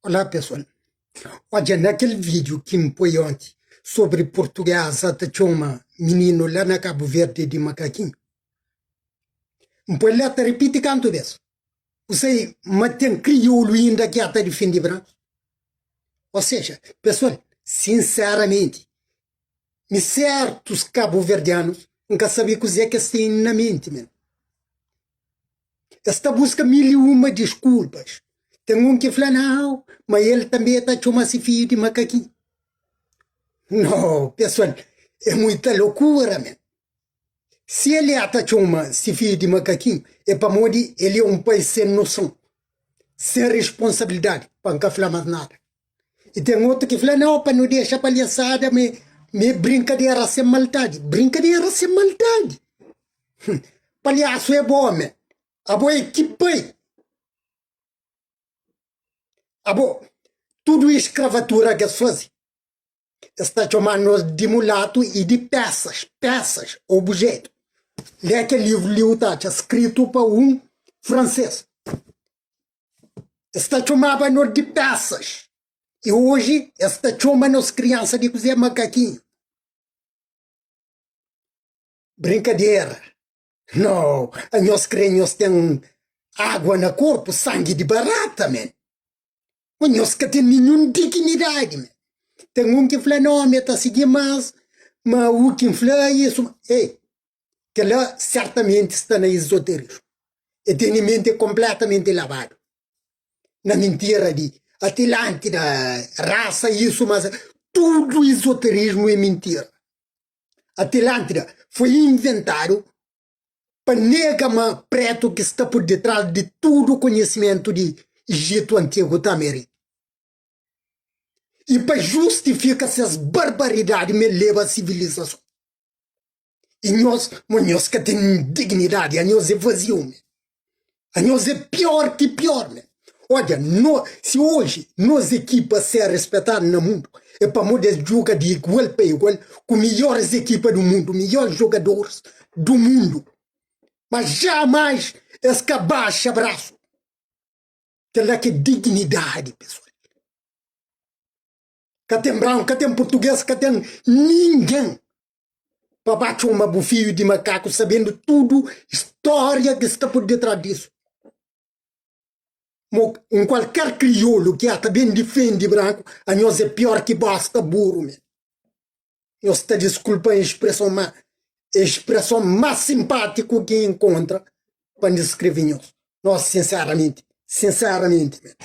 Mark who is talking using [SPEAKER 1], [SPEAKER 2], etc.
[SPEAKER 1] Olá pessoal, odja na kel vídeo ki N poi onti sobri portuguesa ta txoma mininu la na Cabo Verde di makakinhu, N poi la ta ripiti kantu bes, bu sai ma ten kriolu inda ki ata difende brankus? Ou seja, pessoal, sinseramenti, mi sertus kabuverdianus N ka sabe kuzê ki es ten na menti men. Es ta buska 1001 diskulpas. Ten un ki fla nau, ma el tanbê ta txoma se fidju di makakin. No, pesoal, é muita lokura men. Si el ta txoma se fidju di makakin, é pamodi el é un pai sen noson, sen responsabilidadi, pa N ka fla más nada. I ten otu ki fla, nau, pa nu dexa palhasada, ma é brinkadera sen maldadi. Brinkadera sen maldadi? Palhasu é bo, men. Abo é ki pai. Abo, tudu eskravatura ki es faze, es ta txoma nos di mulatu i di pesas, pesas, obujetu. Lé kel livru li, u ta atxa skritu pa un fransês. Es ta txomaba nos di pesas i oji es ta txoma nos kriansa di kuzê? Makakinhu. Brinkadera. No, anhos kre nhos ten agua na korpu, sangi di barata, men. Ma nhos ka ten ninhun dignidadi, men. Ten un ki fla, no, mi ta sigi mas, ma u ki N fla isu. Ei, kela sertamenti sta na izoterismu. E tene menti konpletamenti labadu na mintira di Atilantida, rasa isu, mas tudu izoterismu é mintira. Atilantida foi inventadu pa nega ma pretu ki sta pur ditras di tudu konhisimentu di Ijitu antigu ta Amerika i pa justifika ses barbaridadi ma el leba sivilizason. I nhos, ma nhos ka ten dignidadi, anhos é vaziu me. Anhos é pior ki pior me. Odja, no, si oji nos ekipa ser respetadu na mundu, é pamodi es juga di igual pa igual ku midjoris ekipa du mundu, midjoris jogadoris du mundu. Ma jamais es ka baxa brasu. Kel-la ki é dignidadi, pesoal. Ka ten branku, ka ten purtuges, ka ten ningen pa ba txoma bu fidju di makaku sabendu tudu stória ki sta pur ditras disu. Mo un kualker kriolu ki ata ben difendi branku, anhos é pior ki bosta buru me. Nhos ta diskulpa-m spreson ma é spreson más sinpátiku ki N enkontra pa N diskrevi nhos. Nos sinseramenti, sinseramenti me.